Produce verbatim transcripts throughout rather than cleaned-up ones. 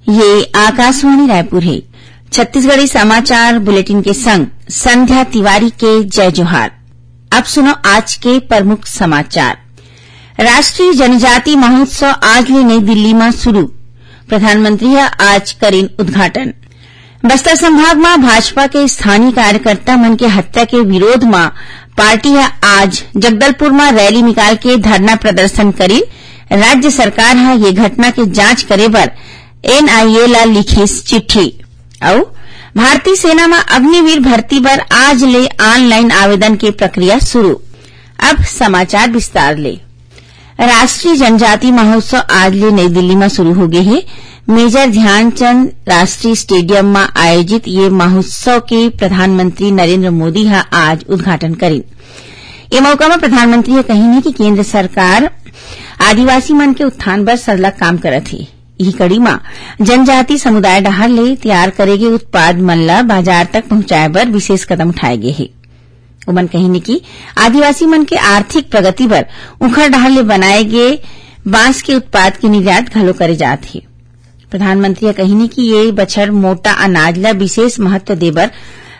ये आकाशवाणी रायपुर हे। छत्तीसगढ़ी समाचार बुलेटिन के संग संध्या तिवारी के जय जोहार। अब सुनो आज के प्रमुख समाचार। राष्ट्रीय जनजाति महोत्सव आज ले नई दिल्ली म शुरू, प्रधानमंत्री ह आज करिन उद्घाटन। बस्तर संभाग म भाजपा के स्थानीय कार्यकर्ता मन के हत्या के विरोध म पार्टी ह आज जगदलपुर म रैली निकाल के धरना प्रदर्शन करिन। राज्य सरकार ह ये घटना के जांच करे बर एनआईए ला लिखिस चिट्ठी। अउ भारतीय सेना म अग्निवीर भर्ती बर आज ले ऑनलाइन आवेदन के प्रक्रिया शुरू। अब समाचार विस्तार ले। राष्ट्रीय जनजाति महोत्सव आज ले नई दिल्ली म शुरू हो गे हे। मेजर ध्यानचंद राष्ट्रीय स्टेडियम म आयोजित ये महोत्सव के प्रधानमंत्री नरेंद्र मोदी ह आज उद्घाटन करिन। ये मौका म प्रधानमंत्री ह कहिन हे कि केंद्र सरकार आदिवासी मन के उत्थान बर सरलग काम करत हे। इही कड़ी म जनजाति समुदाय डहार ले तैयार करे गे उत्पाद मन ल बाजार तक पहुंचाए बर विशेष कदम उठाए गे हे। उमन कहिन कि आदिवासी मन के आर्थिक प्रगति बर उंखर डहार ले बनाए गे बांस के उत्पाद के निर्यात घलो करे जात हे। प्रधानमंत्री ह कहिन कि ये बछर मोटा अनाज ल विशेष महत्व देबर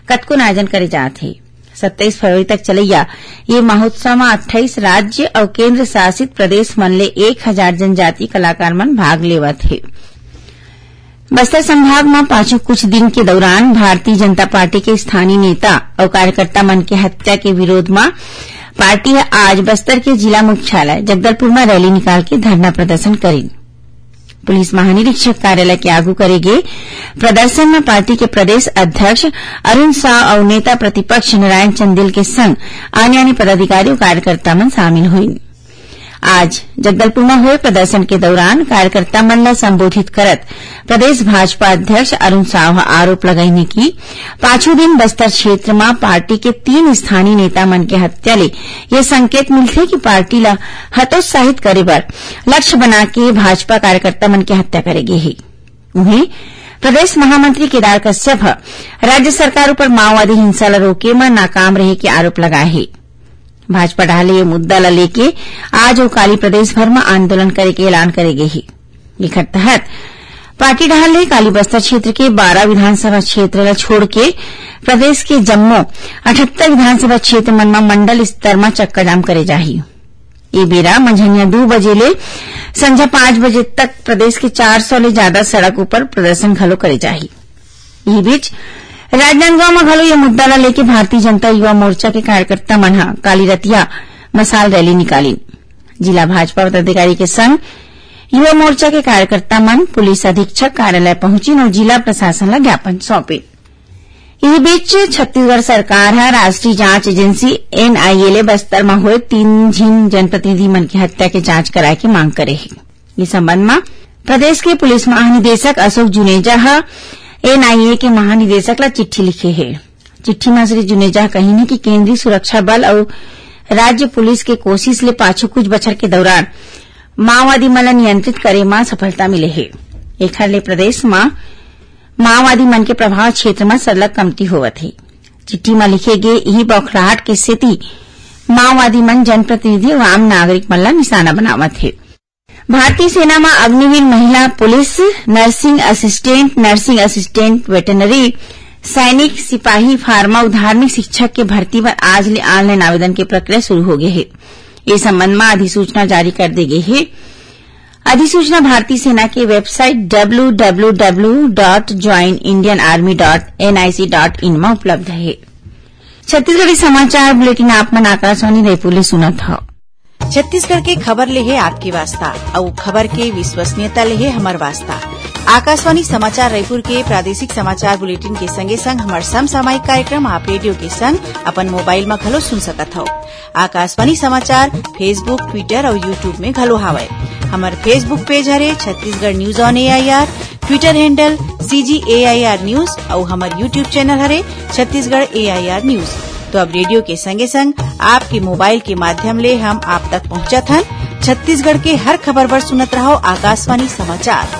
कतको आयोजन करे जात हे। सत्ताईस फरवरी तक चलैया ये महोत्सव म अट्ठाईस राज्य अउ केंद्र शासित प्रदेश मन ले एक हजार जनजाति कलाकार मन भाग लेवत हे। बस्तर संभाग म पाछू कुछ दिन के दौरान भारतीय जनता पार्टी के स्थानीय नेता अउ कार्यकर्ता मन के हत्या के विरोध म पार्टी ह आज बस्तर के जिला मुख्यालय जगदलपुर म रैली निकाल के धरना प्रदर्शन करिन। पुलिस महानिरीक्षक कार्यालय के आगू करे गे प्रदर्शन म पार्टी के प्रदेश अध्यक्ष अरुण साव अउ नेता प्रतिपक्ष नारायण चंदेल के संग आने-आने पदाधिकारी अउ कार्यकर्ता मन शामिल होइन। आज जगदलपुर म होए प्रदर्शन के दौरान कार्यकर्ता मन ल संबोधित करत प्रदेश भाजपा अध्यक्ष अरुण साव ह आरोप लगाइन कि पाछू दिन बस्तर क्षेत्र म पार्टी के तीन स्थानीय नेता मन के हत्या ले ये संकेत मिलथे कि पार्टी ल हतोत्साहित करे बर लक्ष्य बना के भाजपा कार्यकर्ता मन के हत्या करे गे हे। उहें, प्रदेश महामंत्री केदार कश्यप ह राज्य सरकार ऊपर माओवादी हिंसा ल रोके म नाकाम रहे के आरोप लगाए हे। भाजपा डहार ले ये मुद्दा ल लेके आज अउ काली प्रदेश भर म आंदोलन करे के ऐलान करे गे हे। एखर तहत पार्टी डहार ले काली बस्तर क्षेत्र के बारह विधानसभा क्षेत्र ल छोड़ के प्रदेश के जम्मो अठहत्तर विधानसभा क्षेत्र मन म मंडल स्तर म चक्का जाम करे जाही। ये बेरा मंझनिया दू बजे ले संझा पाँच बजे तक प्रदेश के चार सौ ले ज्यादा सड़क ऊपर प्रदर्शन घलो करे जाही। इही बीच, राजनांदगांव म घलो ये मुद्दा ल लेके भारतीय जनता युवा मोर्चा के कार्यकर्ता मन ह काली रतिया मसाल रैली निकालिन। जिला भाजपा पदाधिकारी के संग युवा मोर्चा के कार्यकर्ता मन पुलिस अधीक्षक कार्यालय पहुंचिन अउ जिला प्रशासन ल ज्ञापन सौंपिन। इही बीच, छत्तीसगढ़ सरकार ह राष्ट्रीय जांच एजेंसी, एनआईए, ले बस्तर म होए तीन झिन जनप्रतिनिधि मन के हत्या के जांच कराए के मांग करे हे। ये संबंध म प्रदेश के पुलिस महानिदेशक अशोक जुनेजा ह एनआईए के महानिदेशक ल चिट्ठी लिखे हे। चिट्ठी म श्री जुनेजा ह कहिन हे कि केंद्रीय सुरक्षा बल अउ राज्य पुलिस के कोशिश ले पाछू कुछ बछर के दौरान माओवादी मन ल नियंत्रित करे म सफलता मिले हे। एखर ले प्रदेश म माओवादी मन के प्रभाव क्षेत्र म सरलग कमती होवत हे। चिट्ठी म लिखे गे इही बौखलाहट के सेती माओवादी मन जनप्रतिनिधि अउ आम नागरिक मन ल निशाना बनावत हे। भारतीय सेना म अग्निवीर महिला police, nursing assistant, nursing assistant veterinary, सैनिक, सिपाही, फार्मा अउ धार्मिक शिक्षक के भर्ती बर आज ले ऑनलाइन आवेदन के प्रक्रिया शुरू हो गे हे। ए संबंध म अधिसूचना जारी कर दे गे हे। अधिसूचना भारतीय सेना के website W W W dot join Indian army dot NIC dot in म उपलब्ध हे। छत्तीसगढ़ी समाचार बुलेटिन आप मन आकाशवाणी रायपुर ले सुनत हव। छत्तीसगढ़ के खबर ले हे आपके वास्ता, अउ खबर के विश्वसनीयता ले हे हमर वास्ता। आकाशवाणी समाचार रायपुर के प्रादेशिक समाचार बुलेटिन के संगे संग हमर समसामयिक कार्यक्रम आप रेडियो के संग अपन मोबाइल म घलो सुन सकत हव। आकाशवाणी समाचार Facebook, Twitter अउ YouTube में घलो हावय। हमर Facebook पेज हरे Chhattisgarh news on AIR, Twitter handle CG AIR news अउ हमर YouTube चैनल हरे छत्तीसगढ़ एआईआर न्यूज। तो अब रेडियो के संगे संग आपके मोबाइल के माध्यम ले हम आप तक पहुंचत हन। छत्तीसगढ़ के हर खबर बर सुनत रहव आकाशवाणी समाचार।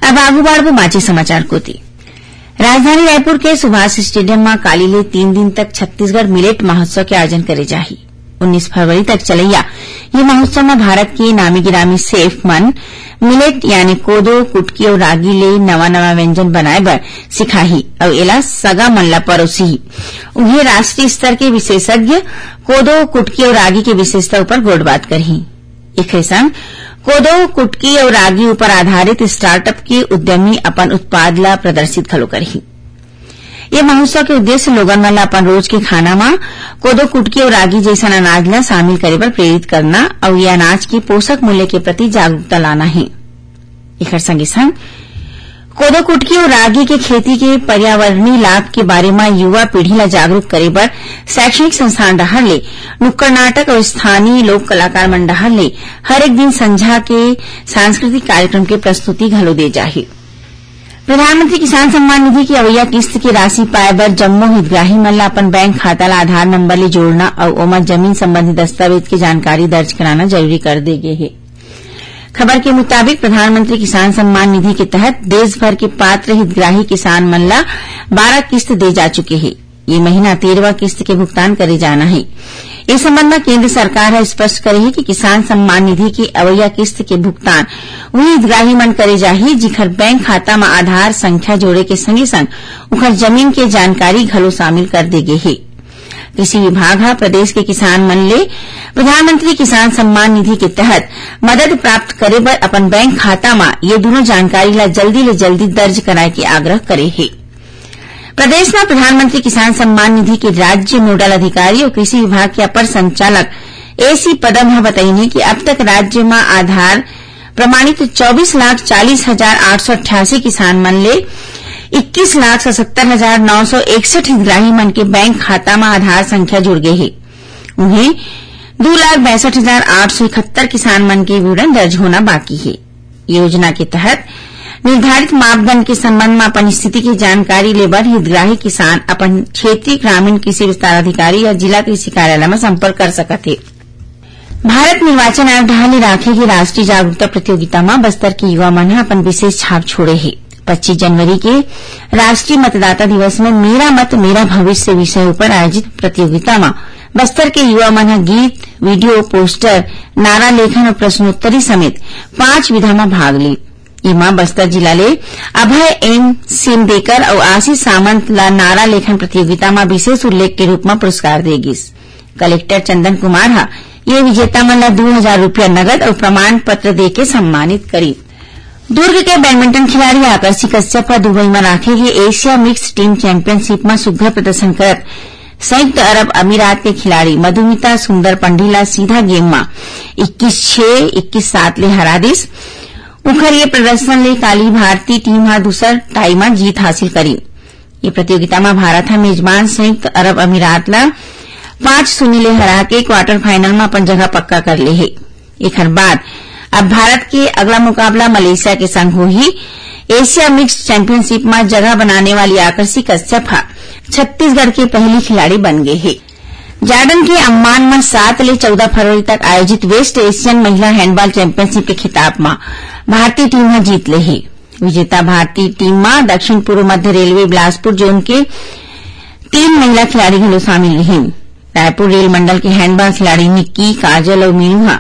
अब आगू बढ़बो बांचे समाचार कोति। राजधानी रायपुर के सुभाष स्टेडियम म काली ले तीन दिन तक छत्तीसगढ़ मिलेट महोत्सव के आयोजन करे जाही। उन्नीस फरवरी तक चलइया ये महोत्सव म भारत के नामी गिरामी शेफ मन मिलेट यानी कोदो, कुटकी अउ रागी ले नवा-नवा व्यंजन बनाए बर सिखाही अउ एला सगा मन ला परोसही। उहें, राष्ट्रीय स्तर के विशेषज्ञ कोदो, कुटकी अउ रागी के विशेषता ऊपर गोठबात करही। एखरे संग कोदो, कुटकी अउ रागी ऊपर आधारित startup के उद्यमी अपन उत्पाद ला प्रदर्शित घलो करही। ये महोत्सव के उद्देश्य लोगन मन ला अपन रोज के खाना म कोदो, कुटकी अउ रागी जइसन अनाज ला शामिल करे बर प्रेरित करना अउ ये अनाज के पोषक मूल्य के प्रति जागरूकता लाना हे। एखर संगे संग कोदो, कुटकी अउ रागी के खेती के पर्यावरणीय लाभ के बारे म युवा पीढ़ी ला जागरूक करे बर शैक्षणिक संस्थान डहार ले, नुक्कड़ नाटक अउ स्थानीय लोक कलाकार मन डहार ले हर एक दिन संझा के सांस्कृतिक कार्यक्रम के प्रस्तुति घलो दे जाही। प्रधानमंत्री किसान सम्मान निधि के अवइया किस्त के राशि पाए बर जम्मो हितग्राही मन ला अपन बैंक खाता ला आधार नंबर ले जोड़ना अउ ओमा जमीन संबंधी दस्तावेज के जानकारी दर्ज कराना जरूरी कर दे गे हे। खबर के मुताबिक, प्रधानमंत्री किसान सम्मान निधि के तहत देश भर के पात्र हितग्राही किसान मन ला बारह किस्त दे जा चुके हे। ये महीना तेरहवाँ किस्त के भुगतान करे जाना हे। ए संबंध म केंद्र सरकार ह स्पष्ट करे हे कि किसान सम्मान निधि के अवइया किस्त के भुगतान उही हितग्राही मन करे जाही, जिखर बैंक खाता म आधार संख्या जोड़े के संगे संग उखर जमीन के जानकारी घलो शामिल कर दे गे हे। कृषि विभाग ह प्रदेश के किसान मन ले प्रधानमंत्री किसान सम्मान निधि के तहत मदद प्राप्त करे बर अपन बैंक खाता म ये दूनों जानकारी ला जल्दी ले जल्दी दर्ज कराए के आग्रह करे हे। प्रदेश म प्रधानमंत्री किसान सम्मान निधि के राज्य नोडल अधिकारी अउ कृषि विभाग के अपर संचालक एसी पदम ह बताइन हे कि अब तक राज्य म आधार प्रमाणित चौबीस लाख चालीस हजार आठ सौ अट्ठासी किसान मन ले इक्कीस लाख सतहत्तर हजार नौ सौ इकसठ हितग्राही मन के बैंक खाता म आधार संख्या जुड़ गे हे। उहें, दू लाख बासठ हजार आठ सौ इकहत्तर किसान मन के विवरण दर्ज होना बाकी हे। योजना के तहत निर्धारित मापदंड के संबंध म अपन स्थिति के जानकारी ले बर हितग्राही किसान अपन क्षेत्रीय ग्रामीण कृषि विस्तार अधिकारी या जिला कृषि कार्यालय म संपर्क कर सकत हे। भारत निर्वाचन आयोग डहार ले राखे गे राष्ट्रीय जागरूकता प्रतियोगिता म बस्तर के युवा मन ह अपन विशेष छाप छोड़े हे। पच्चीस जनवरी के राष्ट्रीय मतदाता दिवस म मेरा मत मेरा भविष्य विषय ऊपर आयोजित प्रतियोगिता म बस्तर के युवा मन ह गीत, वीडियो, पोस्टर, नारा लेखन अउ प्रश्नोत्तरी समेत पांच विधा म भाग ली। एमा बस्तर जिला ले अभय एम सिमदेकर अउ आशीष सामंत ला नारा लेखन प्रतियोगिता म विशेष उल्लेख के रूप म पुरस्कार दे गिस। कलेक्टर चंदन कुमार ह ये विजेता मन ला दू हजार रुपया नगद अउ प्रमाण पत्र देके सम्मानित करिस। दुर्ग के बैडमिंटन खिलाड़ी आकर्षी कश्यप ह दुबई म राखे गे एशिया मिक्स्ड टीम चैंपियनशिप म सुघ्घर प्रदर्शन करत संयुक्त अरब अमीरात के खिलाड़ी मधुमिता सुंदर पंडी ला सीधा गेम म इक्कीस छह, इक्कीस सात ले हरा दिस। उखर ये प्रदर्शन ले काली भारतीय टीम ह दूसर टाई म जीत हासिल करिन। ये प्रतियोगिता म भारत ह मेजबान संयुक्त अरब अमीरात ला पांच शून्य ले हरा के क्वार्टर फाइनल म अपन जगह पक्का कर ले हे। एखर बाद अब भारत के अगला मुकाबला मलेशिया के संग होही। एशिया मिक्स्ड चैंपियनशिप म जगह बनाने वाली आकर्षी कश्यप ह छत्तीसगढ़ के पहली खिलाड़ी बन गे हे। जार्डन के अम्मान म सात ले चौदह फरवरी तक आयोजित वेस्ट एशियन महिला हैंडबॉल चैंपियनशिप के खिताब म भारतीय टीम ह जीत ले हे। विजेता भारतीय टीम म दक्षिण पूर्व मध्य रेलवे बिलासपुर जोन के तीन महिला खिलाड़ी घलो शामिल रहिन। रायपुर रेल मंडल के हैंडबॉल खिलाड़ी निक्की, काजल अउ मीनू ह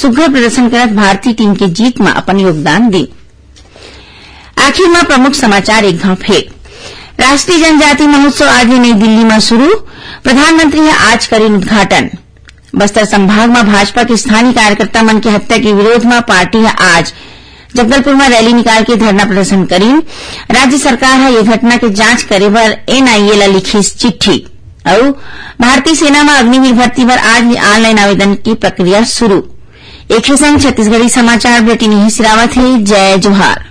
सुघ्घर प्रदर्शन करत भारतीय टीम के जीत म अपन योगदान दीन। आखिर म प्रमुख समाचार एक घांव फेर। राष्ट्रीय जनजाति महोत्सव आज ले नई दिल्ली म शुरू, प्रधानमंत्री ह आज करिन उद्घाटन। बस्तर संभाग म भाजपा के स्थानीय कार्यकर्ता मन के हत्या के विरोध म पार्टी ह आज जगदलपुर म रैली निकाल के धरना प्रदर्शन करिन। राज्य सरकार ह ये घटना के जांच करे बर एनआईए ला लिखिस चिट्ठी। अउ भारतीय सेना म अग्निवीर भर्ती बर आज ले ऑनलाइन आवेदन की प्रक्रिया शुरू। एखरे संग छत्तीसगढ़ी समाचार बुलेटिन इही सिरावत हे। जय जोहार।